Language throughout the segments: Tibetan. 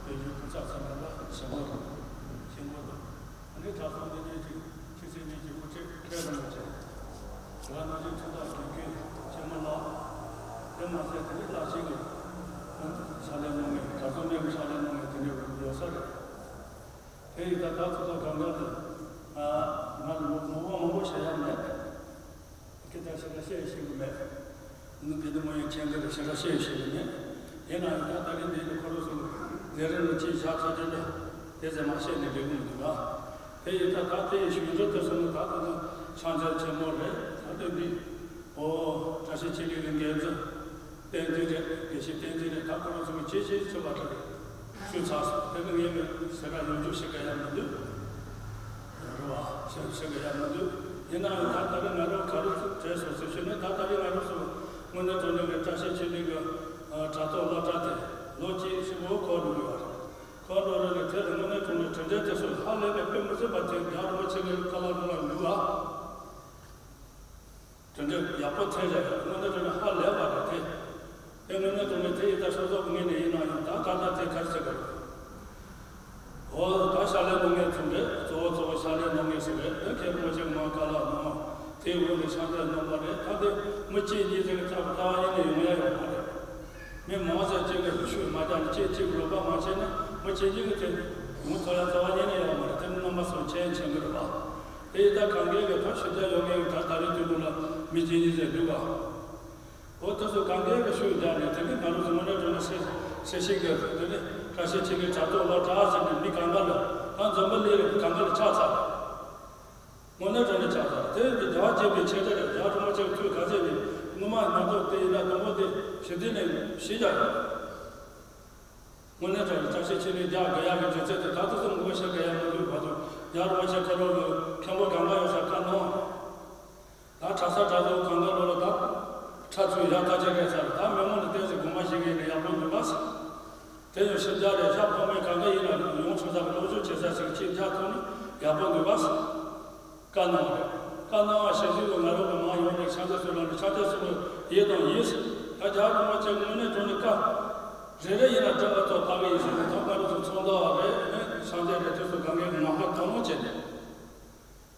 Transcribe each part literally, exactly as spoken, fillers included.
དེ་ཡི་སྐུ་ཚབ་ཚང་མ་ལ་ཞལ་པར་དང་། ཞལ་པར་དང་། ཨ་ནི་གྲྭ་ཚང་འདི་ཉིད་ཀྱི་ཕྱི་སྲིད་གཉིས་ཀྱི་དབུ་ཁྲིད་མཁན་རིན་པོ་ཆེ། དེ་ནང་བཞིན་ཁྲིམས་ཐག་འགན་འཁུར་ཆེན་མོ་ལགས། དེ་མ་ཟད་དེ་ནི་བླ་ཆེན་གྱི་ཕྱག་ལས་གནང་མཁན། གྲྭ་ཚང་མའི་ཕྱག་ལས་གནང་མཁན་དེ་འདྲ་ཡོད་ས་རེད། དེ་ཡི་ད་ལྟ་ཚོགས་གཙོ་སྒང་ག་ལ་ང་ལ་ངོ་དགོངས་མང་པོ་བཤད་ཡ་མེད། སྐད་ཆ་ཞེ་དྲག་བཤད་ཤེས་ཀྱི་མེད། ནི་དེ་དུ་མ་ཡིན་མཁྱེན་གྱི་རེད། ཞེ་དྲག་བཤད་ཤེས་ཀྱི་མེད། ཡིན་ན་ཡང་ད་ད་རིང་འདི་ནི་ཁོ་རང་ཚོ་ལས་རིམ་ལ་ཅིག་བཞག་ཚར་དུས་ལ་དེ་ཚོ་མ་བཤད་ནས་འགྲིག་གི་མི་འདུག་ཨ། དེ་ཡིན་ད་ད་དེ་ཡི་ཞུ་འདོད་དུ་སོང་ན་ད་ད་ད་ཕྱག་འཚལ་ཆེན་མོ་རེད། ད་དེ་འདི་ཨོ་བཀྲ་ཤིས་འཁྱིལ་ལེ་གི་འགན་འཛིན་བསྟན་འཛིན་རེད། དགེ་བཤེས་བསྟན་འཛིན་རེད། ད་ཁོ་རང་ཚོ་གི་ཇེ་ཆེ་ཆེ་བ་ད་རེད། ཞུས་ཚར་སོང་། དེ་ནི་ངས་ཟེར་ན་ཡོང་རྒྱུ་ཞིག་ག་ཡ་མི་འདུག་རེད་བ། ཞེ་ཞེ་ག་ཡ་མི་འདུག་ཡིན་ནའང་ད་ད་རེས་ང་རང་ག་རེ་བྲིས་སོང་ཟེར་ཞུས་ན། ད་ད་རེས་ང་རང་ཚོ་དངོས་གནས་དྲང་གནས་ཀྱི་བཀྲ་ཤིས་འཁྱིལ་ལེ་གི་དྲ་ཐོག་སློབ་གྲྭ་དེ་ལོ་གཅིག་ཧྲིལ་པོ་འཁོར་འགྲོ་ཡོད་རེད། འཁོར་འགྲོ་རེད་ལ། དེ་ལ་དངོས་གནས་དྲང་གནས་གྲུབ་འབྲས་དེ་ཚོ་ཧ་ལས་པའི་དཔེ་མི་སྲིད་པ་དེ་རྒྱལ་བ་རིན་པོ་ཆེ་གི་བཀའ་སློབ་ནང་ལ་འདུག་ཨ། དེ་འདྲའི་ཡག་པོ་ཐེབས་རེད། དངོས་གནས་དྲང་གནས་ཧ་ལས་པ་རེད་དེ། དེ་དངོས་གནས་དྲང་གནས་དེ་ཡི་ད་སོ་སོ་གི་ངོས་ནས་ཡིན་ན་ཡང་ད་ད་ལྟ་དེ་ག་རེ་ཟེར་དགོས་རེད། འོ་ད་ཕྱག་ལས་གནང་མཁན་ཚོ་རེད། གཙོ་བོ་གཙོ་བོ་ཕྱག་ལས་གནང་མཁན་ཚོ་རེད། དེ་མཁན་རིན་པོ་ཆེ་གི་མར་བཀའ་སློབ་གནང་། དེའི་འོག་ནས་ཕྱག་འཚལ་གནང་བ་རེད། ད་དེ་མི་གཅིག་གཉིས་ཙམ་གྱི་རྩ་བ་རྩ་བ་ཉིད་ནས་ཡོང་ཡ་ཡོད་མ་རེད། མི་མང་ཙམ་གཅིག་གིས་ཤུགས་མ་རྒྱག་ན། གཅིག་གཅིག་རོགས་པ་མ་བྱས་ན་མི་གཅིག་གཉིས་ཀྱིས་དེ་ཡོང་ཐུབ་ཡ་རྩ་བ་ཉིད་ནས་ཡོད་མ་རེད། དེ་ནི་རྣམ་པ་ཚོ་མཁྱེན་མཁྱེན་གྱི་རེད་པ། དེ་ཡི་ད་གང་གའི་གི་ཐབས་ཤེས་བྱ་ཡོད་མཁན་གྱི་ད་ད་རེས་དུས་འདི་ལ་མི་གཅིག་གཉིས་ཙམ་འདུག་ག་འོ་དེ་ཚོ་གང་གའི་གི་ཤུགས་རྒྱག་ནས། དེ་ནི་ང་རང་ཚོ་དངོས་གནས་དྲང་གནས་སེ་སེ་ཤིག་གི་དེ་ནི་བཀྲ་ཤིས་འཁྱིལ་ལེ་དྲ་ཐོག་སློབ་གྲྭ་ཟེར་ནས་མི་གང་ག་ལ་ད་འཛམ་བུ་གླིང་ལ་གང་ག་ལ་ཆགས་ཚར། དངོས་གནས་དྲང་གནས་ཆགས་ཚར། དེ་ཡི་རྒྱལ་བ་དགྱེས་པའི་ཆེ་གྲས་རེད། རྒྱལ་བ་རིན་པོ་ཆེ་གི་ཐུགས་ག་ཚད་ནས་ངོ་མ་ང་ཚོ་དེ་ཡིན་ན་དང་པོ་དེ་ཞི་བདེ་ལས་ཞི་བྱ་ཡོད། དངོས་གནས་དྲང་གནས་བཀྲ་ཤིས་འཁྱིལ་ལེ་རྒྱག་དགོས་ཡག་གི་རྒྱུ་མཚན་དེ་ད་དུང་སེམས་ངོ་ཤེས་དགོས་ཡག་མི་འདུག་བར་དུ་རྒྱལ་བ་རིན་པོ་ཆེ་ཁོ་རང་གི་མཁན་པོ་གང་ག་ཡོད་ས་བཀའ་གནང་། ད་གྲྭ་ས་གྲྭ་ཚང་གང་ག་ལོ་ལ་ད་ཁྲ་ཚུལ་ཡག་ཐག་ཆོད་རེད་ཟེར། ད་མི་མང་ལ་བལྟས་ཚེ་དགོངས་པ་བཞེས་མཁན་ཡིན་ན་ཡག་པོ་འདུག་ག་ཟེར། དེ་ཡང་ཞིབ་ཆ་རེད། ཤག་ཕོ་མོ་གང་ག་ཡིན་ན་ཡོང་ཆོག་ས་གི་སློབ་སྦྱོང་བྱེད་ས་ཞིག་ཅིག་རྒྱག་ཐུབ་ན་ཡག་པོ་འདུག་ག་ཟེར། བཀའ་གནང་བ་རེད། བཀའ་གནང་བ་ཞལ་བཞུགས་ལ་ང་རང་གི་མང་ཡོང་ནས་ཕྱག་འཚལ་སོགས་ལ་ནི་ཕྱག་འཚལ་སོགས་ཡིན་དང་ཡིན་ཟེར། ད་རྒྱལ་བ་རིན་པོ་ཆེ་དངོས་གནས་དྲང་གནས་བཀའ་རེ་རེ་ཡིན་ན་དྲང་བ་ཐོག་བཏང་གི་ཡིན་ཟེར་ནས། ད་ང་རང་ཚོ་ཚོགས་འདུ་རེད། ཕྱག་འཚལ་རེད། དེ་ཚོ་གང་གའི་ངག་དབང་དང་ལོངས་བྱས་ནས།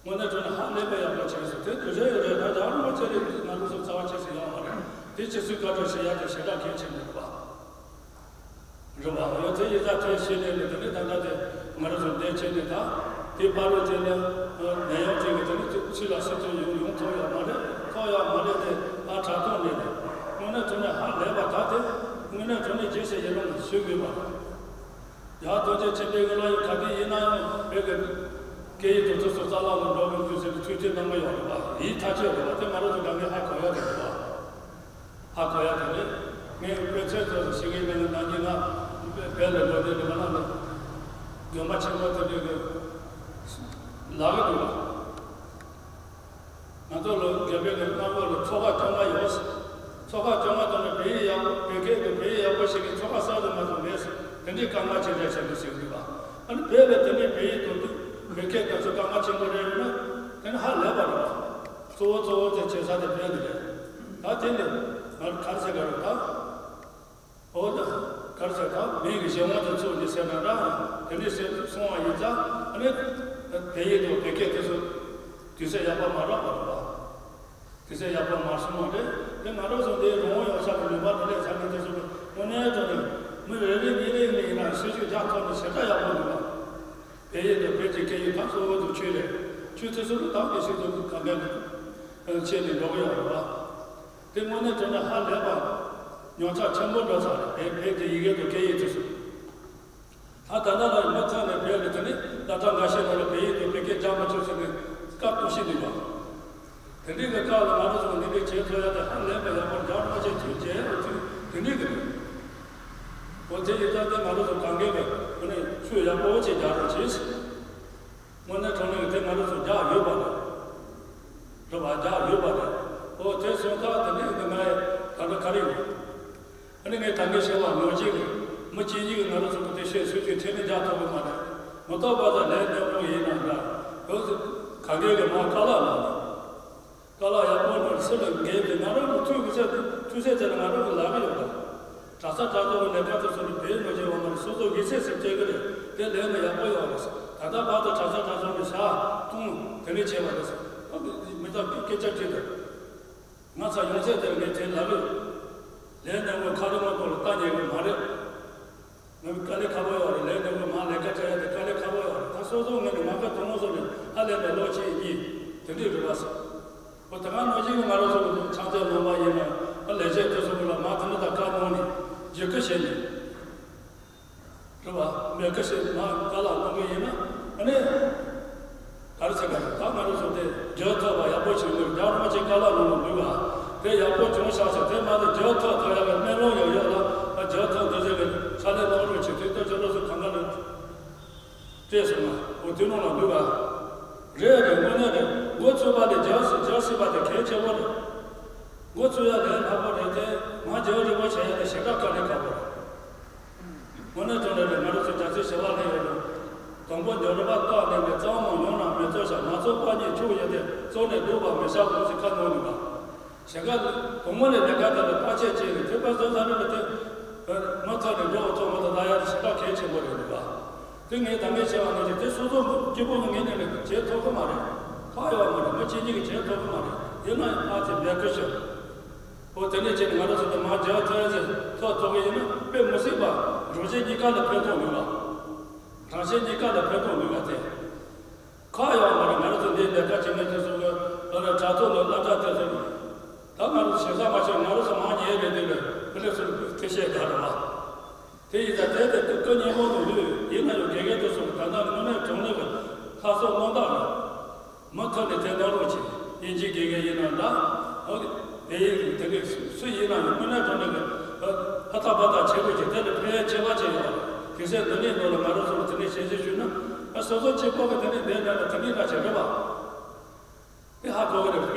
དངོས་གནས་དྲང་གནས་ཧ་ལས་པའི་ཡག་པོ་བྱས་སོང་། དེ་དུས་རེ་རེ་ད་རྒྱལ་བ་རིན་པོ་ཆེ་རེད། ང་ཚོ་རྩ་བ་ཆེ་ཟིག་ཡོད་མ་རེད། དེ་ཕྱི་ཚུལ་བཀའ་དྲིན་ཞུ་ཡག་དེ་ཞེ་དྲག་གལ་ཆེན་པོ་རེད་པ། རེད་པ། འོ་དེ་ཡི་ད་དེ་ཤེས་ནས་ནི་དེ་ནས་ད་ལྟ་དེ་ང་རང་ཚོ་འདིར་བྱས་ནས་ད་དེ་པར་རིས་བྱས་ནས་ནད་ཡམས་ཅན་གྱི་དེ་ནས་ཕྱི་ལ་སེམས་ཁྲལ་ཡོང་ཡོང་ཐུབ་ཡོད་མ་རེད། ཐུབ་ཡོད་མ་རེད། དེ་ཨ་དྲ་ཐོག་ནས་དངོས་གནས་དྲང་གནས་ཧ་ལས་པ། ད་དེ་དངོས་གནས་དྲང་གནས་རྗེས་སུ་ཡི་རང་ཞུ་དགོས་པ་རེད། ཡང་རྡོ་རྗེ་ཆེན་པོའི་ལོ་ཡི་ག་དུས་ཡིན་ན་ཡང་བོད་ཀྱི་སྐད་ཡིག་དེ་ཚོ་རྩ་བ་ལ་འགྲོ་གི་འདུག་ཟེར་ནས་ཐུགས་རྗེ་གནང་གི་ཡོད་རེད་པ། ཡིད་ཐག་ཆོད་རེད་པ། དེ་ང་རང་ཚོ་གང་གའི་ཧ་གོ་ཡ་རེད་པ། ཧ་གོ་ཡ་དེ་རེད། ངས་དཔེ་མཚོན་ཙམ་ཞིག་གི་ནང་ནང་གི་ང་བོད་ལ་འགྲོ་དུས་ནི་ང་རང་ལ་དགོན་པ་ཆེན་པོ་དེ་འདྲ་གི་ལ་གི་འདུག་པ། ང་ཚོ་ལ་དགེ་འཕེལ་གྱི་སྔ་པོ་ལ་ཚོ་ཁག་བཅོ་ལྔ་ཡོད་ཟེར། ཚོ་ཁག་བཅོ་ལྔ་དང་ནི་བོད་ཡིག་ཡག་པོ། བོད་སྐད་ཀྱི་བོད་ཡིག་ཡག་པོ་ཞིག་གི་ཚོ་ཁག་གསར་དུ་མ་གཏོགས་མེད་ཟེར། དེ་འདྲའི་སྐར་མ་ཇི་འདྲ་ཆེན་པོ་ཞིག་འདུག་པ། ཨ་ནི་བོད་ལ་དེ་འདྲའི་བོད་ཡིག་དང་བོད་སྐད་དང་ཚོ་སྐར་མ་ཆེན་པོ་རེ་ཡོད་ན་དེ་ནི་ཧ་ལས་པ་རེད་པ། གཙོ་བོ་གཙོ་བོ་དེ་བྱེད་ས་དེ་བོད་འདི་རེད། ད་དེ་ནི་ང་ག་རེ་ཟེར་ག་རེ་ད། འོ་ན་ག་རེ་ཟེར་ད། མིང་གི་གཞན་དབང་དུ་ཚུད་ནས་ཟེར་ན་འདྲ། དེ་འདྲས་ཟེར་སོང་བ་ཡིན་ཙང་། ཨ་ནི་བོད་ཡིག་དང་བོད་སྐད་དེ་ཚོ་དུས་ཚོད་ཡག་པོ་མ་རག་པ་རེད་པ། དུས་ཚོད་ཡག་པོ་མ་སོང་བ་རེད། དེ་ང་རང་ཚོ་འདིའི་རང་དབང་ཡོད་ས་གི་ནུས་པ་འདི་ལས་ཚང་མ་དེ་ཚོ་དངོས་གནས་དྲང་གནས་མི་རེ་རེ་གཉིས་རེ་ཡིན་ན་སྲི་ཞུ་རྒྱག་ཐུབ་ན་ཞེ་དྲག་ཡག་པོ་འདུག་པ། བོད་ཡིག་དང་བོད་ཀྱི་སྐད་ཡིག་ད་གཙོ་བོ་དེ་ཆོས་རེད། ཆོས་དེ་ཚོ་ལ་དག་པའི་ཞིག་ཏུ་གང་ག་ནས་ཆེད་ནས་འགྲོ་གི་ཡོད་རེད་པ། དེ་དངོས་གནས་དྲང་གནས་ཧ་ལས་པ་ཉོ་ཆ་ཆེན་པོ་འགྲོ་ཚར་རེད། བོད་བོད་ཀྱི་ཡི་གེ་དང་སྐད་ཡིག་དེ་ཚོ། ད་ད་ལྟ་ལ་མུ་མཐུད་ནས་བོད་ལ་དེ་ནི་སློབ་གྲྭ་འགའ་ཤས་ནང་ལ་བོད་ཡིག་དང་བོད་སྐད་སྦྱང་མ་ཆོག་ཟེར་ནས་བཀག་ཐུབ་ཤེས་འདུག་པ། དེ་འདྲའི་གི་སྐབས་ལ་ང་རང་ཚོ་འདི་འདྲའི་བྱེད་ཐུབ་ཡ་དེ་ཧ་ལས་པ་ཡག་པོ། རྒྱལ་བ་རིན་པོ་ཆེ་ཐུགས་རྗེ་ཆེ་དེ་འདྲའི་གི་རེད། འོ་དེ་ཡིན་ཙང་དེ་ང་རང་ཚོ་གང་གའི་གི་ཨ་ནི་ཆོས་ཡག་པོ་ཅིག་རྒྱག་རོགས་བྱེད་ཟེར། དངོས་གནས་དྲང་གནས་དེ་ང་རང་ཚོ་རྒྱག་ཡོད་པ་རེད། རེད་པ། རྒྱག་ཡོད་པ་རེད། འོ་དེ་སོང་ཙང་དེ་ནས་ང་ཡི་ད་ལྟ་ག་རེ་ཡོད། ཨ་ནི་ངས་ད་གིན་བཤད་པ་ནང་བཞིན་རེད། མི་གཅིག་གཉིས་ཀྱིས་ང་རང་ཚོ་གི་དེ་བཤད་སྲོལ་གྱི་ཁྲིད་ནས་རྒྱག་ཐུབ་ཀྱི་མ་རེད། མི་རྟག་པ་དང་ལས་སྣེ་མོ་ཡིན་ན་འདྲ། འོ་ག་གེ་གི་མ་བཀའ་སློབ་གནང་། བཀའ་སློབ་ཡག་པོ་གནང་། སེམས་ལ་འགན་དེ་ང་རང་གི་ཐུགས་ཀྱི་ཚད་ཐུགས་སྲས་དེ་ལ་ང་རང་གི་ལག་གི་ཡོད་པ། གྲྭ་ས་གྲྭ་ཚང་གི་ལས་ཀ་དེ་ཚོ་ནི་བེད་མི་བྱེད་པ་མ་རེད། སོ་སོ་ཡིད་ཆེས་སེམས་བསྐྱེད་ཀྱི་རེད། དེ་ལས་ནི་ཡག་པོ་ཡོད་རེད། ད་ལྟ་བར་དུ་གྲྭ་ས་གྲྭ་ཚང་གི་ཟ་འཐུང་དེ་འདྲ་བྱས་པ་རེད། ཨ་མི་ད་སྐད་ཆ་དྲིས་དང་། ང་ཚ་ཡོང་ཚད་དེར་ངས་དྲིས་ལབ་ཡོད། ལས་སྣེ་ངོས་ཁ་རི་མ་གཏོགས་ལ་ལྟ་ཉན་གི་མ་རེད། ང་དཀའ་ལས་ཁག་པོ་ཡོད་རེད། ལས་སྣེ་ངོས་མ་ལས་ཀ་བྱ་ཡ་དེ་དཀའ་ལས་ཁག་པོ་ཡོད་རེད། ད་སོ་སོ་ངོས་ནས་མ་དགའ་དོན་ངོ་སོ་ནས་ཧ་ལས་པའི་ལོ་གཅིག་གཉིས་དེ་འདྲས་རེད་པ་ཟེར། ཨོ་ད་ག་ནང་བཞིན་ང་རང་ཚོ་ཕྱག་འཚལ་ལུང་པ་ཡིན་ན་ཨ་ལས་བྱེད་དེ་ཚོ་ལ་མ་དེ་འདྲ་དང་བཀའ་གནང་ནས་བརྗེད་སྐུལ་བྱས་ནས། རེད་པ། མེད་ཀ་ཞིག་མ་བཀའ་ལག་གཏོང་གི་ཡིན་ན་ཨ་ནི། ག་རེ་ཟེར་ག་རེ་ད་ང་རང་ཚོ་དེ་རྒྱལ་ཐོབ་པ་ཡག་པོ་ཞིག་ཡོད། རྒྱལ་རིན་པོ་ཆེ་བཀའ་ལག་ནང་ལ་འདུག་ག་དེ་ཡག་པོ་བྱུང་ཤག་ཟེར། དེ་མ་གཏོགས་རྒྱལ་ཐོབ་ཐོབ་ཡག་གི་སྨོན་ལམ་ཡང་ཡོད་ལ། ཨ་རྒྱལ་ཐོབ་འདི་ཟེར་གི་ཕྱག་ལས་གནང་རོགས་བྱེད་དུས་ད་ཁྱོད་རང་ཚོ་གང་ག་ལ་སྤྲད་སོང་ང་། འོ་དེ་ནང་ལ་འདུག་ག་རེད་རེད། དངོས་གནས་རེད། འགོ་ཚུགས་པ་ལས་རྒྱལ་སྲིད་རྒྱལ་སྲིད་པ་དེ་གལ་ཆེ་བོ་རེད། འགོ་ཚུགས་ཡ་ལས་སླ་པོ་རེད་དེ། ང་རྒྱལ་རིན་པོ་ཆེ་ཡ་དེ་ཞེ་དྲག་དཀའ་ལས་ཁག་པོ་རེད། དངོས་གནས་དྲང་གནས་རེད། ང་རང་ཚོ་རྒྱལ་སྲས་ཞི་བ་ལྷས་ཡོད་རེད། དང་པོ་འཇོ་རུ་པ་རྟགས་ལས་ནས་གཙང་མ་ཡོང་ན་མི་གཙོ་བྱ་མ་གཙོ་པ་ཉིད་ཆུ་ཡོད་དེ་གཙོ་ནས་སྡུག་པ་མི་བྱ་གོང་ཚིག་ཁ་ནོར་འདུག་ག་ཞེ་དགའ་དུང་མོ་ལས་ལས་ཀ་དེ་ལ་བརྟག་དཔྱད་བྱས་ནས་ཐེག་པ་གཙོ་ས་རེད་ལ་དེ། མ་ཐག་ནས་འགྲོ་བ་ཐོག་མ་དང་ད་ཡ་དེ་ཞེ་དྲག་གལ་ཆེན་པོ་རེད་འདུག་ག་དེ་ངས་ད་ངས་བྱས་པ་ནང་བཞིན་དེ་སོ་སོ་སྐྱིད་པོ་ངས་ནས་ལས་བྱེད་ཐུབ་ཀྱི་མ་རེད། ཁག་ཡོད་མ་རེད། མི་གཅིག་གཉིས་ཀྱིས་བྱེད་ཐུབ་ཀྱི་མ་རེད། ཡིན་ན་ཡང་ཕར་ཚུར་འབད་དགོས་ཤོག་འོ་དེ་ནས་བྱས་ནས་ང་རང་ཚོ་དེ་མར་རྒྱལ་ཐོབ་ཡ་ཚེ་ཐོབ་ཐུབ་ཀྱི་ཡིན་ན་དཔེ་མི་སྲིད་པ་རང་གཞན་གཉིས་ཀ་ལ་ཕན་ཐོགས་འདུག་ག་རང་གཞན་གཉིས་ཀ་ལ་ཕན་ཐོགས་འདུག་ག་དེ་ཁག་ཡོད་མ་རེད། ང་རང་ཚོ་འདིའི་ལས་ཀ་བྱེད་མཁན་དེ་ཚོ་གི་ལ་ལ་དྲ་ཐོག་ལ་སློབ་གྲྭ་དེ་ཚོ་ད་ང་རང་ཚོ་ཞེ་ས་མ་བྱས། ང་རང་ཚོ་མང་ཉེ་རེད་དེ་ལས་ཕུ་ལེ་ཚོ་ཐེ་ཤེས་ག་རེད་བ། དེ་ཡིན་ཙང་དེ་དེ་དུས་སྐབས་སྙན་མོ་དུ་ལུས་ཡིན་ན་ཡང་དགེ་རྒན་དེ་ཚོ་ད་ལྟ་དངོས་གནས་དྲང་གནས་ཀྱི་ལྷ་ཚོགས་རྣམ་དག་རེད། མུ་མཐུད་ནས་དེ་གནང་རོགས་གྱིས། དབྱིན་ཇིའི་དགེ་རྒན་ཡིན་ན་འདྲ། ཨོ་དེ་ཡིན་དེ་འདྲས་སུ་ཡིན་ན་ཡང་དངོས་གནས་དྲང་གནས་ཀྱི་ཧ་ཐག་པ་ཐག་བྱེད་དགོས་ཀྱི་དེ་ལ་ཕན་ཡོན་ཆེ་བ་ཅིག་ཡོད་རེད། དེ་སྲིད་འདི་ནས་ནོར་ལ་ང་རང་ཚོ་ལ་དེ་འདྲས་ཞལ་བཞེས་ཞུས་ན་ཨ་སོ་སོ་གཅིག་པོ་གི་དེ་འདྲས་བསྡད་ན་ལ་དེ་འདྲས་འདྲ་ཞིག་རེད་བ། དེ་ཧ་གོ་གི་རེད།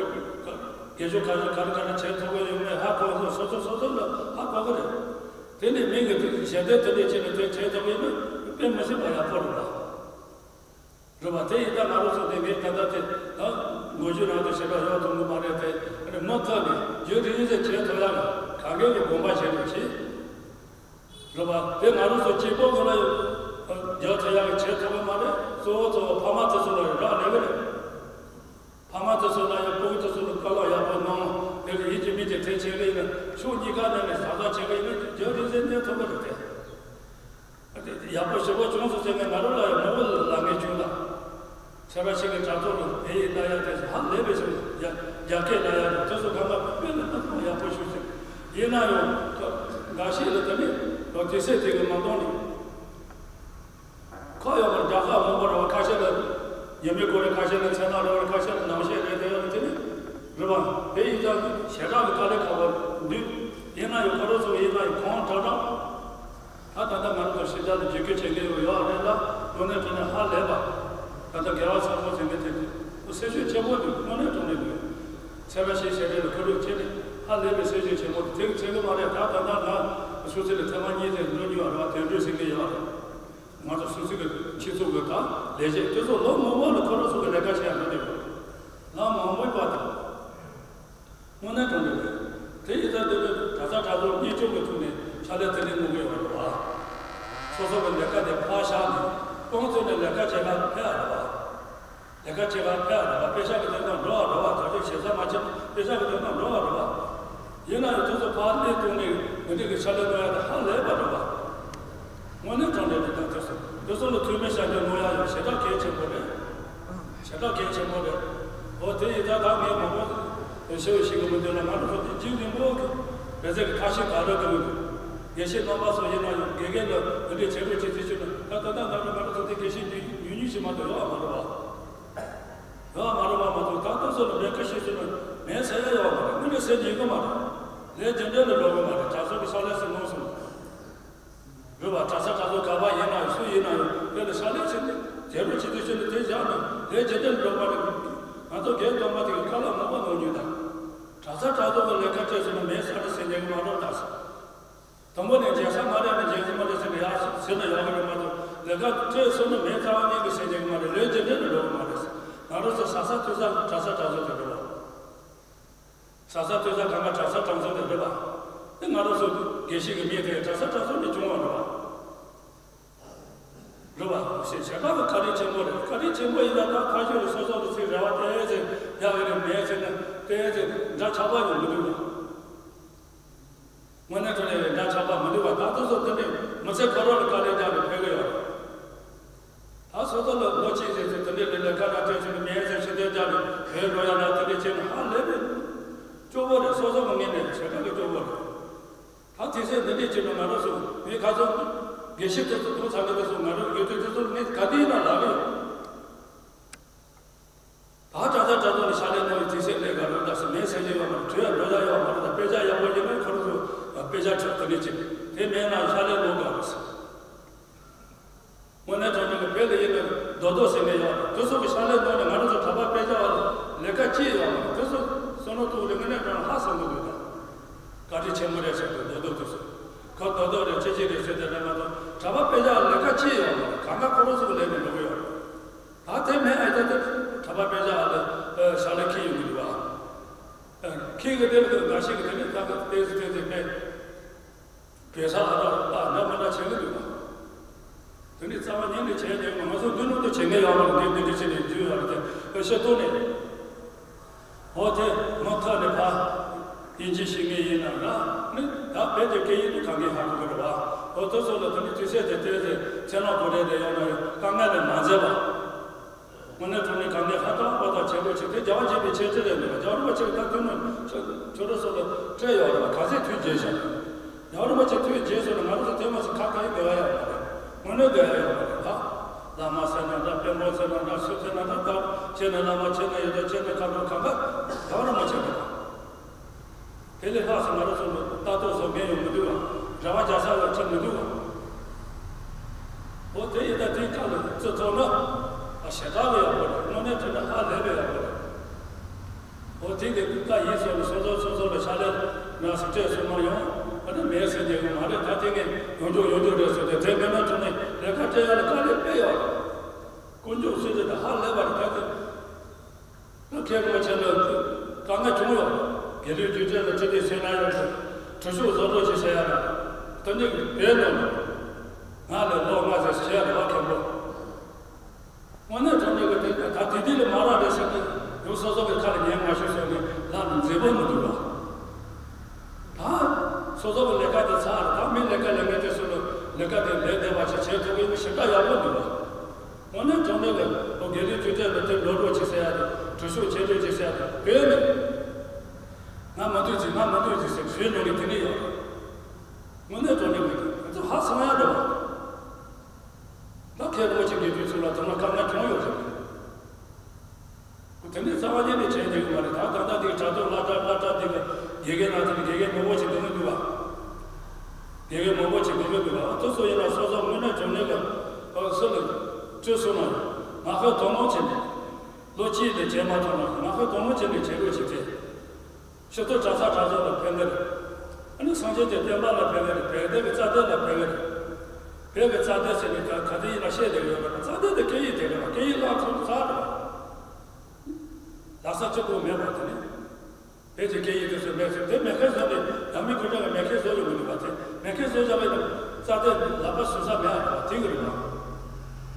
དགེ་སྦྱོར་ག་རེ་ག་རེ་ག་རེ་བྱེད་ཐུབ་ཀྱི་ཡོད་མེད་ཧ་གོ་གི་རེད། སོ་སོ་སོ་སོ་ལ་ཧ་གོ་གི་རེད། དེ་ནས་མི་གི་དེ་ཞལ་འདེབས་དེ་འདྲས་བྱས་ནས་དེ་བྱེད་ཐུབ་ཀྱི་ཡོད་མེད་དཔེ་མི་སྲིད་པ་ཡག་པོ་རེད་བ། རེད་བ། དེ་ཡིན་ད་ང་རང་ཚོ་དེ་ངས་ད་ལྟ་དེ་ད་མགོ་མཇུག་རང་དུ་བྱེད་པ་ཡོང་ཐུབ་གི་མ་རེད་དེ། ཨ་ནི་མུ་མཐུད་ནས་རྒྱུན་རིང་ཙམ་བྱེད་ཐུབ་ཡག་གི་གང་གའི་གི་དགོངས་པ་བཞེས་རོགས་གྱིས། རེད་བ། དེ་ང་རང་ཚོ་གཅིག་པོ་ངོ་ལ་རྒྱག་ཐུབ་ཡག་གི་བྱེད་ཐུབ་གི་མ་རེད། གཙོ་བོ་གཙོ་བོ་ཕ་མ་དེ་ཚོ་ལ་རག་ལས་གི་རེད། ཕ་མ་དེ་ཚོ་ལ་ཡང་ཕྲུ་གུ་དེ་ཚོ་ལ་བཀའ་སློབ་ཡག་པོ་གནང་། དེ་ལ་ཡིད་ཀྱི་མིག་གི་དེ་བྱེད་གི་ཡིན་ན་ཕྱོགས་གཉིས་ཀ་ནས་ནས་བཟང་བཟང་བྱེད་གི་ཡིན་ན་རྒྱུན་རིང་ཙམ་གནས་ཐུབ་གི་རེད་དེ། ཡག་པོ་ཞེ་པོ་བྱུང་སོང་ཟེར་ནས་ང་རང་ལ་ཡང་མང་པོ་ལ་ལབ་མཁན་བྱུང་ལ། ཚེ་རབས་ཤིག་གི་དྲ་ཐོག་ལ་དེ་ཡིན་ལབ་ཡ་དེ་ཧ་ལས་པའི་ཚོད་རྒྱ་རྒྱ་སྐད་ལབ་ཡ་དེ་ཚོ་གང་ག་དཔེ་ལ་སྣ་ཚོགས་ཡག་པོ་ཞུ་ཟེར། ཡིན་ན་ཡང་འགའ་ཤས་ལ་དེ་ནི་ལོ་དེ་སྲས་དེ་གི་མ་གཏོང་ནས། ཁོ་ཡོང་བར་རྒྱ་གར་མང་པོ་རེད་བ། ཁ་ཤས་ལ་ཉི་མའི་སྐོར་རེད། ཁ་ཤས་ལ་མཚན་ནག་རེད་བ། ཁ་ཤས་ལ་ནང་བཤད་རེད། དེ་ཡང་དེ་ནི་རེད་བ། དེ་ཡིན་ཙང་ཞེ་དྲག་གི་དཀའ་ལས་ཁག་པོ་འདུག་ཡིན་ན་ཡང་ཁོ་རང་ཚོ་ཡིན་ན་ཡང་གང་དྲག་དྲག་ད་ད་ལྟ་ང་རང་ཚོ་ཕྱི་རྒྱལ་ལ་བརྒྱུད་སྐུལ་བྱེད་མཁན་ཡོད་ཡོད་རེད་ལ། དངོས་གནས་དྲང་གནས་ཧ་ལས་པ། ད་ལྟ་རྒྱལ་བ་ཚོགས་པ་ཟེར་མཁན་དེ་ཚོ་སེམས་ཤུགས་ཆེན་པོ་འདུག་དངོས་གནས་དྲང་གནས་འདུག་ཚད་མ་ཞིག་བྱས་རེད་ལ་ཁོ་རང་ཁྱེད་ནས་ཧ་ལས་པའི་སེམས་ཤུགས་ཆེན་པོ་དེ་ཚོ་ཚད་གི་མ་རེད། ད་ད་ལྟ་ང་སུད་སི་ལ་ཐེངས་མ་གཉིས་དེ་འགྲོ་མྱོང་བ་རེད་བ། དོན་གྲུབ་ཟེར་མཁན་ཡོད་རེད། ང་ཚོ་སུད་སི་གི་སྤྱི་ཚོགས་ཀྱི་ད་ལས་བྱེད་དེ་ཚོ་ལོ་མང་པོ་ལ་ཁོ་རང་ཚོ་གི་ལས་ཀ་བྱེད་ཡ་འགྲོ་བསྡད་ཡོད། ལོ་མང་པོའི་བར་དུ་དངོས་གནས་དྲང་གནས་རེད། དེ་ཡིན་ཙང་དེ་ཚོ་གྲྭ་ས་གྲྭ་ཚང་གཉིས་སྐྱོང་གི་ཐོག་ནས་ཕྱག་ལས་དེ་འདྲ་གནང་གི་ཡོད་རེད་བ། སོ་སོ་གི་ལས་ཀ་དེ་ཕར་བཞག་ནས་དཔང་བཙུགས་ནས་ལས་ཀ་བྱེད་ག་ཕེབས་ཡ་རེད་བ། ལས་ཀ་བྱེད་ག་ཕེབས་ཡ་རེད་བ། པེ་ཤག་གི་དོན་དག་འགྲོ་བ་རེད་བ། དོ་ཅོག་ཞེ་ས་མ་བྱེད་པ་པེ་ཤག་གི་དོན་དག་འགྲོ་བ་རེད་བ། ཡིན་ན་ཡང་དེ་ཚོ་ཕར་སླེབས་བཏང་ནས་འདི་འདྲ་གི་ཕྱག་ལས་གནང་ཡ་དེ་ཧ་ལས་པ་རེད་བ། དངོས་གནས་དྲང་གནས་རེད། ད་དེ་ཚོ་དེ་ཚོ་ལ་ཐུགས་སྨོན་ཤར་བསྐྱོན་གནང་ཡ་ཡང་ཞེ་དྲག་གལ་ཆེན་པོ་རེད། ཞེ་དྲག་གལ་ཆེན་པོ་རེད། འོ་དེ་ཡིན་ཙང་ད་ངས་མང་པོ་ཞུ་ཞིག་གི་མི་འདུག་ལ། ང་རང་ཚོ་དེ་རྒྱུན་རིང་པོ་གི་བེ་ཚེ་གི་ཁ་ཤས་ག་རེ་གི་དགེ་བཤེས་རྣམ་པ་ཚོ་ཡིན་ན་ཡང་དགེ་རྒན་ལ་འདི་འདྲའི་བྱེད་རོགས་བྱེད་ཚུལ་ཞུས་ན། ད་ད་ལྟ་ང་རང་ང་རང་ཚོ་དེ་དགེ་བཤེས་ཉུང་ཉུང་ཉུང་ཉུང་ཞིག་མ་གཏོགས་ཡོད་མ་རེད་བ། ཡོད་མ་རེད་བ་མ་གཏོགས་ད་ལྟ་ཚོ་ལ་མེད་ཀི་ཞིག་ཞུས་ན་མེད་ཟེར་ཡ་ཡོད་མ་རེད། དངོས་གནས་ཟེར་ཉན་གི་མ་རེད། ལས་རྒྱུ་འབྲས་ལ་ལོག་གི་མ་རེད། གྲྭ་ཚང་གི་ཕྱག་ལས་ཟེར་མང་སོང་། རེད་བ། གྲྭ་ས་གྲྭ་ཚང་ག་པར་ཡིན་ན་ཡང་སུ་ཡིན་ན་ཡང་དེ་ལ་ཕྱག་ལས་བྱེད་དེ་དེ་རུ་བྱེད་དུས་ཕྱིན་ནས་དེ་བཞག་ནས་ལས་བྱེད་དེ་འགྲོ་མ་རེད། ང་ཚོ་རྒན་རྟོགས་མ་དེ་གི་ཁ་ལག་མང་པོ་གནང་མྱོང་ད། གྲྭ་ས་གྲྭ་ཚང་གི་ལས་ཀ་སྤྲད་སོང་ན་མེད་ས་རེད་ཟེར་མཁན་གི་མ་གཏོགས་ད་ཟེར། དང་པོ་ནས་བྱེད་ས་མ་རེད་ན་བྱེད་ས་མ་རེད་ཟེར་ནས་ཡག་ཟེར་ན་ཡག་གི་རེད་མ་གཏོགས་ལས་ཀ་སྤྲད་སོང་ན་མེད་ཚར་བ་མཁན་གི་ཟེར་མཁན་གི་མ་རེད། ལས་བྱེད་དེ་ལ་འགྲོ་གི་མ་རེད་ཟེར། ང་རང་ཚོ་ས་ས་ཐོས་ས་གྲྭ་ས་གྲྭ་ཚང་དེ་རེད་བ། ས་ས་ཐོས་ས་གང་ག་གྲྭ་ས་གྲྭ་ཚང་དེ་རེད་པ། དེ་ང་རང་ཚོ་ དགེ་བཤེས་ཀྱི་མིང་དེ་གྲྭ་ས་གྲྭ་ཚང་ནས་བྱུང་བ་རེད་བ། རེད་བ། ཞེས་བྱ་དགའ་གི་བཀའ་དྲིན་ཆེན་པོ་རེད། བཀའ་དྲིན་ཆེན་པོ་ཡིན་ན་ད་ཕ་ཤུལ་ལ་སོ་སོ་ལ་ཚིག་རེ་བ་དེ་ཚེ་ཡག་གི་རེད། མེད་ཚེ་ན་དེ་ཚེ་འདྲ་ཆགས་པ་ཡོང་གི་འདུག་བ། དངོས་གནས་དྲང་གནས་འདྲ་ཆགས་པ་མི་འདུག་བ། ད་དུ་སོ་དེ་འདྲའི་མི་ཚེ་ཁོ་རང་ལ་དཀའ་ལས་བརྒྱབ་ནས་ཕེབས་གི་ཡོད་རེད། ད་སོ་སོ་ལ་ལོ་གཅིག་རེ་ཚོ་དེ་འདྲའི་ལས་ཀ་ལ་སྤྲད་ཆོག་གི་མེད་ཚེ་ཕྱི་དོན་བརྒྱབ་ནས་བོད་འགྲོ་ཡ་ལ་དེ་འདྲའི་བྱས་ན་ཧ་ལས་པའི་སྐྱོ་བོ་རེད། སོ་སོ་གི་ངོས་ནས་བྱེད་སྟངས་ཀྱི་སྐྱོ་བོ་རེད། ད་དེ་ཚེ་འདི་འདྲའི་བྱེད་ནས་ང་རང་ཚོ་མི་ཁ་ཚོ་དགེ་བཤེས་དེ་ཚོ་གཏོང་ཚར་གི་དེ་ཚོ་ང་རང་ཡོད་དུས་དེ་ཚོ་ངས་ག་དུས་ཡིན་ན་ལབ་གི་ཡོད། ད་གྲྭ་ས་གྲྭ་ཚང་ནས་ཕྱག་ལས་གནང་བའི་དུས་ཚོད་ལས་ཀ་རོགས་ད་སུ་མེད་ཟེར་གྱི་ཡོད་མ་རེད། གྲོས་ཡང་འགྲོ་ཡ་ཡོད་མ་རེད། ད་དཔེ་ཆ་ཡག་པོ་ཡིན་ན་ཁོ་རང་ཚོ་དཔེ་ཆ་ཁྲིད་དེ་ནས་ཅིག་དེ་མེད་ན་ཕྱག་ལས་གནང་དགའ་རེད་ཟེར། དངོས་གནས་དྲང་གནས་ཀྱི་བོད་ལ་ཡིན་ན་རྡོ་རྡོ་ཟེར་ནས་ཡོད་རེད། དེ་ཚོ་གི་ཕྱག་ལས་གནང་ནས་ང་རང་ཚོ་གྲྭ་པ་དཔེ་ཆ་བ་ལས་ཀ་ཅི་ཡོད་མ་རེད། དེ་ཚོ་བསམ་བློ་གཏོང་ནས་དངོས་གནས་དྲང་ལྷག་བསམ་གི་འདུག་ད་བཀའ་དྲིན་ཆེན་པོ་རེད་ཟེར་དུས་རྡོ་རྡོ་དེ་ཚོ་ཁ་རྡོ་རྡོ་རེད་ཅི་ཅི་རེད་ཟེར་དེ་འདྲ་མ་གཏོགས་གྲྭ་པ་དཔེ་ཆ་བ་ལས་ཀ་ཅི་ཡོད་མ་རེད། གང་ག་ཁོ་རང་ཚོ་གི་ལས་ནས་འགྲོ་གི་ཡོད་རེད། ད་དེ་མེད་ཨེ་ད་དེ་གྲྭ་པ་དཔེ་ཆ་ལ་ཕྱག་ལས་ཁྱེར་ཡོང་གི་འདུག་བ། ཁྱེད་ཀྱི་དེ་ལ་འགའ་ཞིག་གི་དེ་ནས་ད་ག་ཏེ་ཟི་ཏེ་ཟི་མེད། བོད་ས་ཨ་རག་ལྟ་འདྲ་མི་འདྲ་བྱེད་ཀྱི་འདུག་བ། དེ་ནས་རྩ་བ་ཉིད་ནས་བྱས་ཏེ་ང་ཚོ་འདི་ནང་དུ་བྱེད་མཁན་ཡོད་པ་འདི་འདི་འདྲ་བྱས་ནས་རྒྱུ་ཡོད་རེད་དེ་ཤེས་ཐུབ་ནས། འོ་དེ་མུ་མཐུད་ནས་ཕ་དབྱིན་ཇི་ཤེས་མཁན་ཡིན་ན་ར་ནི་ད་བོད་ཀྱི་སྐད་ཡིག་དེ་གང་གིས་ཧ་གོ་གི་རེད་བ། འོ་དེ་ཚོ་ལ་དེ་ནས་དུས་ཚོད་དེ་ཏེ་ཟི་ཚེ་ལ་གོ་རེ་རེ་ཡོད་ན་རེད། དཀའ་ངལ་ལས་མ་འཛེམས་པ། དངོས་གནས་དྲང་གནས་གང་ལྟར་ཧ་ཅང་པོ་དང་བྱེད་དགོས་ཆེ་དེ་རྒྱལ་བ་དགྱེས་པའི་ཆེ་ཚེ་རེད་འདུག་རྒྱལ་བ་རིན་པོ་ཆེ་གི་ད་དུས་ནས་ཆོས་གྲོགས་སོགས་ལ་སྤྲད་ཡོད་རེད་བ། ག་ཚད་ཐུགས་རྗེ་ཆེ། རྒྱལ་བ་རིན་པོ་ཆེ་ཐུགས་རྗེ་སོགས་ལ་ང་རང་ཚོ་དེ་མ་ཟད་ཁ་ག་ཡི་དགོས་ཡ་ཡོད་མ་རེད། དངོས་གནས་དགོས་ཡ་ཡོད་མ་རེད་ད། བླ་མ་ཟེར་ན་འདྲ་དཔོན་པོ་ཟེར་ན་འདྲ་སུ་ཟེར་ན་འདྲ་ད་ཁྱེད་ནི་བླ་མ་ཁྱེད་ནི་ཡོད་དོ་ཁྱེད་ནི་ཁ་དྲོ་གང་ག་རྒྱལ་བ་རིན་པོ་ཆེ་རེད། དེ་ལས་ལྷག་ཙམ་ང་རང་ཚོ་ལ་ལྟ་རྟོག་བཟོ་མཁན་ཡོང་མི་འདུག་བ། རེ་བ་རྒྱག་ས་ལ་ཁྲིད་མི་འདུག་བ། འོ་དེ་ཡིན་ད་དེའི་ཁ་ལ་བརྩི་ཐུབ་ན་ཨ་ཞེ་དྲག་ལ་ཡག་པོ་རེད། དངོས་གནས་དྲང་གནས་ཧ་ལས་པའི་ཡག་པོ་རེད། འོ་དེ་གི་ཀུན་དགའ་ཡིན་ཟེར་ནས་སོ་སོ་སོ་སོ་ལ་ཕྱག་ལས་ང་སྲིད་སྤྲད་སོང་མ་ཡོང་། ཨ་ནི་མེད་ཟེར་རྒྱུ་ཡོད་མ་རེད། ད་དེ་ངས་ཡོང་རྒྱུ་ཡོང་རྒྱུ་རེད་ཟེར་ཏེ་དེ་མེད་ན་དྲང་གནས་ལས་ཀ་སྤྲད་ཡ་ལ་དཀའ་ལས་དཔེ་ཡོད་རེད། དཀོན་མཆོག་སྲིད་དེ་ད་ཧ་ལས་པ་རེད། ད་དེ། ད་མཁན་རིན་པོ་ཆེ་ལ་དཀའ་ངལ་བྱུང་ཡོད། དགེ་ལུགས་རྒྱུགས་སྤྲོད་ལ་ཁྲིད་དེ་སེམས་ན་ཡོད་དུ་གྲུ་ཤུགས་བཟོ་འདྲ་ཞིག་བྱེད་ཡ་ལ་དོན་གཉེར་བེད་ནོ། ང་ལས་ལོ་ལྔ་ཙམ་བྱེད་ཡ་རེད་བ་མཁན་པོ། དངོས་གནས་དྲང་གནས་ཀྱི་དེ་ད་དེ་དུས་ལ་མ་རག་རེད་ཟེར་ཏེ་ཡང་སོ་སོ་གི་ཁ་ལ་ཉན་མ་ཤོད་ཟེར་ནས་ལབ་ནས་མཛེས་པོ་མི་འདུག་བ། ད་སོ་སོ་གི་ལས་ཀ་དེ་ཚར་ད་མི་ལས་ཀ་ལས་མཁན་དེ་ཚོ་ལ་ལས་ཀ་དེ་ལས་བདེ་བ་ཞིག་བྱེད་ཐུབ་ཀྱི་ཞེ་དྲག་ཡག་པོ་འདུག་བ། དངོས་གནས་དྲང་གནས་ལ་ཨོ་དགེ་ལུགས་རྒྱུགས་སྤྲོད་ལ་དེ་ལོ་ལོ་ཅིག་ཟེར་ཡ་དེ་གྲུ་ཤུགས་ཆེ་ལོ་ཅིག་ཟེར་ཡ་དེ་བོད་ནས་ང་མ་འདོད་ཅིག་ང་མ་འདོད་ཅིག་ཟེར་བཟོས་ནོ་གི་དེ་ནས་ཡོད། དངོས་གནས་དྲང་གནས་ལ་ང་ཚོ་ཧ་སང་ཡ་འགྲོ་བ། ད་མཁན་རིན་པོ་ཆེ་དགེ་ཕྲུག་ཚོ་ལ་དོ་སྣང་དཀའ་ངལ་བྱུང་ཡོད་རེད། དེ་ནས་རྩ་བ་ཉིད་ནས་བྱས་འདུག་མ་རེད། ད་ད་ལྟ་དེ་དྲ་ཐོག་སློབ་གྲྭ་སློབ་གྲྭ་དེ་གི་དགེ་རྒན་ལ་དེ་ནས་དགེ་རྒན་མང་པོ་ཞིག་འདུག་གི་འདུག་བ། དགེ་རྒན་མང་པོ་ཞིག་འདུག་གི་འདུག་བ། དེ་ཚོ་ཡིན་ན་སོ་སོ་དངོས་གནས་དྲང་གནས་ཀྱི་སུ་ལ་བཅོལ་སོང་ན་ང་ཁོས་དོ་སྣང་བྱས་ནས་ལོ་གཅིག་ལས་བྱས་མ་ཐུབ་ན་ང་ཁོས་དོ་སྣང་བྱས་ནས་བྱེད་དགོས་ཞེས་བྱས། ཕྱི་དྲོ་གྲྭ་ས་གྲྭ་ཚང་ལ་ཕེབས་ནས། ཨ་ནི་སངས་རྒྱས་ཀྱི་བསྟན་པ་ལ་ཕེབས་ནས་བོད་སྡེ་གི་རྩ་དོན་ལ་ཕེབས་ནས། བོད་ཀྱི་རྩ་དོན་ཟེར་ནས་ག་ག་དེ་ཡིན་ན་བཤད་བསྡད་ཡོད་པ་རྩ་དོན་དེ་སྐད་ཡིག་དེ་རེད་བ། སྐད་ཡིག་བརླག་ཐུབ་ཚར་རེད་བ། ལྷ་ས་གཅིག་པོ་མེད་པ་དེ་ནི། བོད་ཀྱི་སྐད་ཡིག་དེ་ཚོ་མེད་ཚུལ་དེ་མེད་མཁན་བཟོ་ནས་ཡང་མི་ཁོ་ཚོ་གི་མེད་མཁན་བཟོ་ཡོང་གི་འདུག་བ། དེ་མེད་མཁན་བཟོ་བཞག་པའི་རྩ་དོན་ལག་པ་སུ་ས་མེད་ཨ་རེད་བ། དེ་གི་རེད་བ།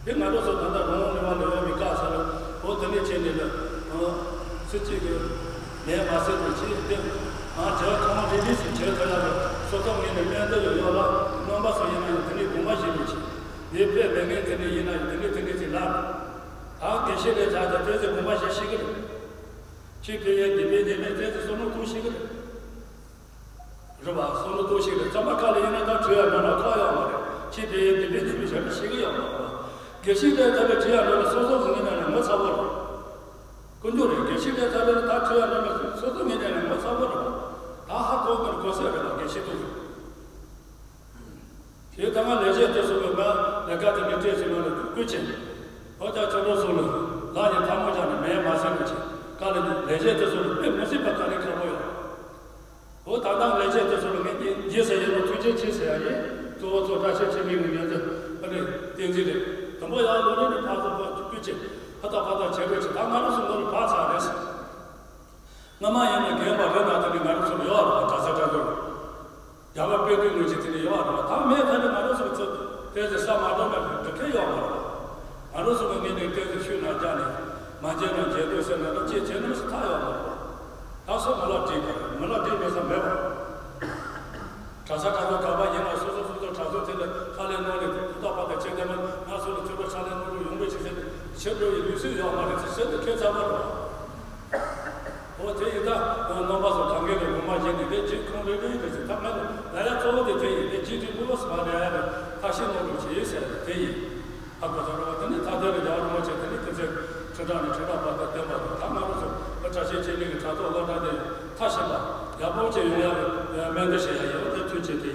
དེ་ང་རང་ཚོ་ད་ལྟ་རོང་བོ་ནས་བ་ལ་ཡོད་མི་དཀའ་ས་ལ་འོ་དེ་ནས་བྱས་ནས་ལ་ཨ་སུ་གཅིག་གི་མེད་མ་ཟད་དུ་བྱས་ཏེ་ང་རྒྱལ་ཁོང་རེ་རེ་ཞིག་བྱས་ཐུབ་ཡག་གི་སོ་སོ་ངོས་ནས་སྨོན་འདུན་ཡོད་ལ་སྨོན་པ་སོགས་ཡིན་ན་ཡང་དེ་ནས་དགོངས་པ་བཞེས་རོགས་གྱིས། འདི་ཕེབས་མེད་མཁན་དེ་ནས་ཡིན་ན་ཡང་དེ་ནས་དེ་ནས་ཅིག་ལབ། ད་དགེ་བཤེས་རེད་ད་ད་དེ་ཚོས་དགོངས་པ་བཞེས་ཤེས་གི་རེད། ཁྱེད་ཕེབས་ཡས་འདི་ཕེབས་འདི་ཕེབས་དེ་ཚོས་བསམ་བློ་གཏོང་ཤེས་གི་རེད། རེད་བ། བསམ་བློ་གཏོང་ཤེས་རེད། རྩོམ་པ་ཁ་ལ་ཡིན་ན་ད་བྲོས་ཡ་མེད་ན་ཁག་ཡོད་མ་རེད། ཁྱེད་དེ་དེ་འདྲའི་དེ་འདྲའི་བྱ་བ་ཤེས་ཀྱི་ཡོད་མ་རེད་བ། དགེ་བཤེས་དེ་ལྟ་བུའི་བྲོས་ཡ་འགྲོ་ན་སོ་སོ་གི་ངོས་ནས་ནི་ངོ་ཚ་བོ་རེད། དཀོན་མཆོག་རེད། དགེ་བཤེས་དེ་ལྟ་བུའི་ད་བྲོས་ཡ་འགྲོ་ན་སོ་སོ་ངོས་ནས་ནི་ངོ་ཚ་བོ་རེད་བ། ད་ཧ་གོ་གི་རེད། གོ་སྲོལ་རེད་བ། དགེ་བཤེས་དེ་རེད། དེ་ད་ང་ལས་བྱེད་དེ་ཚོ་གི་ང་ལས་ཀ་དེ་འདྲ་སྤྲད་ཟིན་ན་ལ་བསྐུལ་ཆེ། ཨོ་ད་ཁྱོད་རང་ཚོ་ལ་ལག་གི་ཐལ་མོ་སྦྱར་ནས་མེད་མ་ཟིན་ལ་ཆེ་ཀ་ལ་ལས་བྱེད་དེ་ཚོ་ལ་དཔེ་མི་སྲིད་པ་དཀའ་ལས་ཁག་པོ་ཡོད། ཨོ་ད་ང་ལས་བྱེད་དེ་ཚོ་ལ་ངས་རྗེས་ཟེར་ཡོད་ན་ཐུགས་རྗེ་ཆེ་ཟེར་ཡ་ཡིན། གཙོ་བོ་ཚོ་བཀྲ་ཤིས་འཆི་མེད་ཀྱི་ངོས་འཛིན་ཨ་ནི་བསྟན་འཛིན་རེད། དང་པོ་ཡང་ལོ་གཉིས་ནས་ཕར་ཚུར་ཕར་བསྐུལ་ཆེ་ཕ་ཐག་ཕ་ཐག་བྱེད་དགོས་ཆེ། ད་ང་རང་ཚོ་ངོ་ལ་བག་ཚ་རེད། སྔ་མ་ཡིན་ན་རྒན་པ་རེད་ན་ད་ནི་ང་རང་ཚོ་ལ་ཡོད་རེད། ག་ས་ག་ཚོད། རྒྱ་གར་དཔེ་སྐྲུན་ངོས་ཀྱི་དེ་ནས་ཡོད་རེད་བ། ད་མེད་ཐ་ནི་ང་རང་ཚོ་གི་ཚོད་དུ་དེ་ཚོ་ས་མ་འགྲོ་ན་འགྲིག་གི་ཡོད་མ་རེད་བ། ང་རང་ཚོ་གི་ངོས་ནས་དེ་ཚོ་ཤུལ་ན་རྒྱག་ནས་མ་བརྗེད་ན་བརྗེད་དགོས་ཟེར་ན་ད་ཅི་བྱེད་ནམ་ཟེར་ཐག་ཡོད་མ་རེད་བ། ད་སོ་མི་ལ་བྲིས་པ་རེད། མི་ལ་བྲིས་མེད་ས་མེད་བ། གྲྭ་ས་གྲྭ་ཚོ་ག་པ་ཡིན་ན་སོ་སོ་སོ་སོ་གྲྭ་ཚོ་དེ་ལ་ཧ་ལས་གནང་ནས་ཐུགས་ཐག་པ་དང་བཅད་དེ་མ་ང་ཚོ་ལ་ཚོད་དཔག་ཕྱག་ལས་གནང་རོགས་ཡོང་བའི་ཆེད་དུ་ཕྱིར་འགྲོ་ཡི་ལུགས་སྲོལ་ཡོད་མ་རེད་ཟེར་ཟེར་དུ་ཁྱད་མཚར་པོ་རེད་བ། འོ་དེ་ཡིན་ད་རྣམ་པ་ཚོ་གང་གའི་ལ་ངོ་མ་བྱས་ནས་དེ་རྗེས་ཁོང་རེ་རེ་ཡིན་དུ་ཟེར་ཐབས་མེད་ལ་ལ་ཡ་གཙོ་བོ་དེ་དེ་ཡིན། དེ་རྗེས་དུས་འབུལ་བ་སུ་མ་རེད་ཡ་རེད། ཐབས་ཤེས་གནང་རོགས་བྱེད་ཟེར་དེ་ཡིན། ཧ་གོ་ཚར་བ་དེ་ནི་ད་ལྟའི་རྒྱལ་བ་རིན་པོ་ཆེ་དེ་ནི་དེ་ཚོའི་ཁྲི་ཕྲག་ནས་ཁྲི་ཕྲག་བར་དུ་བསྟན་པ་དང་ད་ང་རང་ཚོ་བཀྲ་ཤིས་འཁྱིལ་ནས་ཀྱི་དྲ་ཐོག་སློབ་གྲྭ་དེ་མཐའ་ཕྱིན་པ་ཡག་པོ་བྱས་ཡོང་ཡག་གི་སྨོན་འདུན་ཞུ་ཡ་ཡོད། དེ་ཐུགས་རྗེ་ཆེ།